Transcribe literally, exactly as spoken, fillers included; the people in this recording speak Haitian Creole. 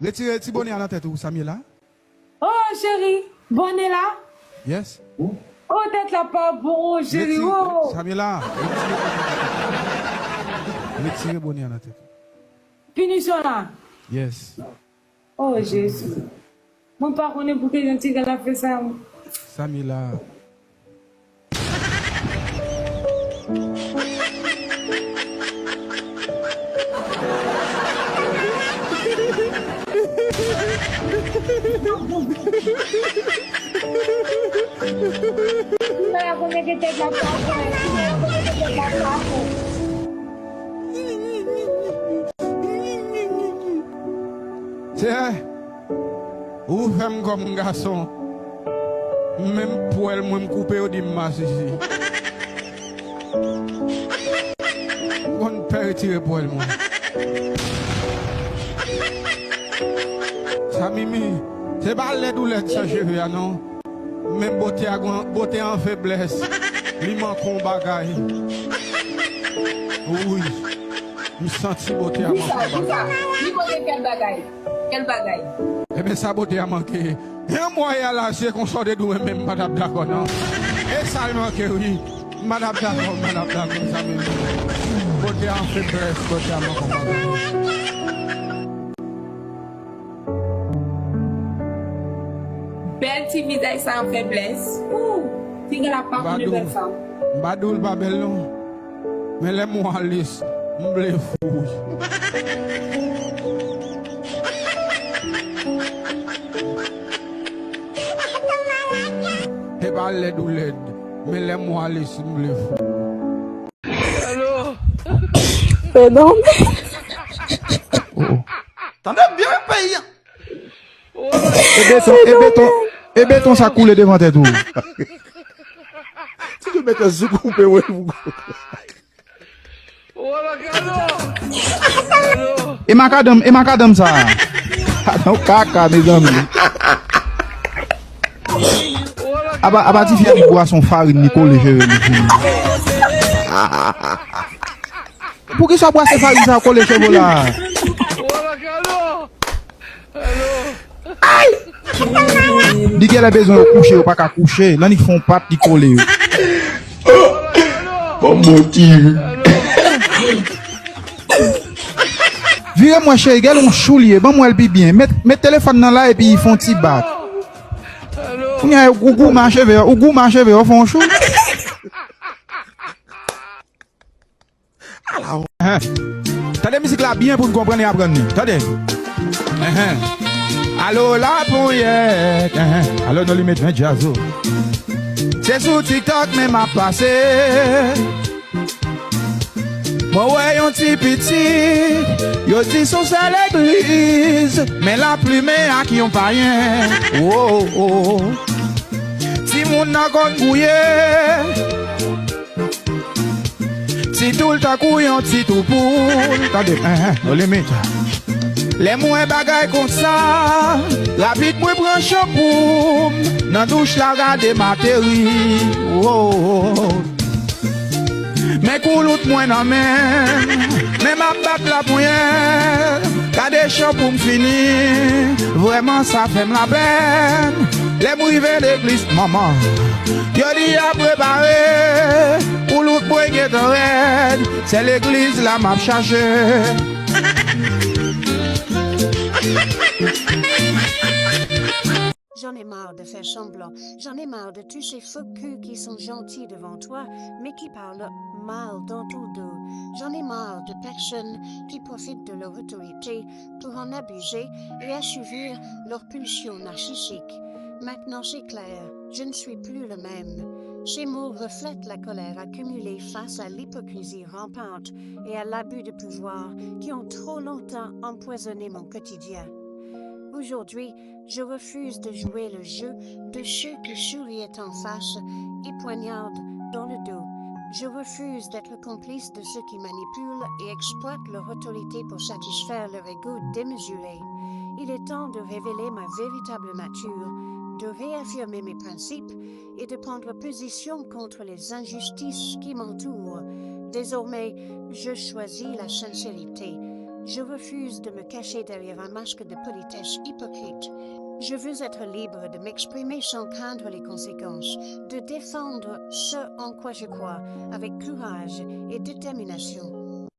Retire ti bonè a nan tèt ou, Samyela. Oh, cheri, bonè la? Yes. Oh, tèt la pa bon, cheri, retire, oh. Samyela, retire, retire bonè a nan tèt ou. Pinisyon la? Yes. Oh, Jezi. Mwen pa konnen pou ki jan ti grann ap fè sa. Samyela. Tè, ou fè m kòm gason. Menm pwèl mwen m koupe, yo di m masisi. M konn pè retire pwèl mwen. Sa Mimi, se pa lèd ou lèd san cheve a non. Men bote a, bote an feblès. Li manke yon bagay. Wi. M santi bote a manke yon bagay. Li manke kèl bagay? Kèl bagay? Ebyen sa bote a manke. Yon mwa ya la, se konsa w te dwe menm, m pa t ap dakò non. E sa l manke wi. M pa t ap dakò, m pa t ap dakò sa menm. Bote a an feblès, bote a manke yon bagay. Bèl ti vizaj sa an feblès. Ooh, ti grann ap pa konn de bèl fanm. M pa di w l pa bèl non. Men lè m wè Alice, m vle fou. Se pa lèd ou lèd, men lè m wè Alice, m vle fou. Alo. Pèdon. Tande byen peyi an. E beton, e beton, e beton sa koule devan tèt ou. Ti tou mete zouk ou pe wè pou. E makadanm, e makadanm sa. Adan kaka, mezanmi. Aba, aba tifi a li bwason farin, li kole cheve li fini. Poukisa w bwase farin sa kole cheve w la? Li genlè bezwen yo kouche, yo pa ka kouche. Lannik fè yon pat, li kole yo. Bon motiv. Vire m wè cheri, gèl yon chou li ye, ban m wè l pi byen. Met, met telefòn nan la epi fè yon ti bak. Kounye a, ou goumen a cheve yo, ou goumen a cheve yo, fè yon chou. Ala. Enhen. Tande mizik la byen pou n konprann e aprann li. Tande. Enhen. Alo la ponyèt. Enhen. Alo no limit, men djaz ou. Se sou TikTok men m ap pase. Mwen wè yon ti pitit, yo di s on sè legliz, men l ap plimen ak yon payen. Wo, wo. Timoun nan konn gouye. Ti tou l tankou yon ti tou poul. Tande, enhen, no limit. Lè m wè bagay konsa, rapid mwen pran chanpou m nan douch la, gade m ateri. Wo. Men koulout mwen nan men m, men m ap bat laponyèt. Gade chanpou m fini, vrèman sa fè m lapèn. Lè m rive legliz, manman, yo di y ap repare. Koulout mwen gentan rèd, se legliz la m ap chache. J'en ai marre de faire semblant. J'en ai marre de tous ces faux culs qui sont gentils devant toi, mais qui parlent mal dans ton dos. J'en ai marre de personnes qui profitent de leur autorité pour en abuser et assouvir leurs pulsions narcissiques. Maintenant, c'est clair, je ne suis plus le même. Ces mots reflètent la colère accumulée face à l'hypocrisie rampante et à l'abus de pouvoir qui ont trop longtemps empoisonné mon quotidien. Aujourd'hui, je refuse de jouer le jeu de ceux qui souriaient en face et poignardent dans le dos. Je refuse d'être complice de ceux qui manipulent et exploitent leur autorité pour satisfaire leur ego démesuré. Il est temps de révéler ma véritable nature, de réaffirmer mes principes et de prendre position contre les injustices qui m'entourent. Désormais, je choisis la sincérité. Je refuse de me cacher derrière un masque de politesse hypocrite. Je veux être libre de m'exprimer sans craindre les conséquences, de défendre ce en quoi je crois avec courage et détermination.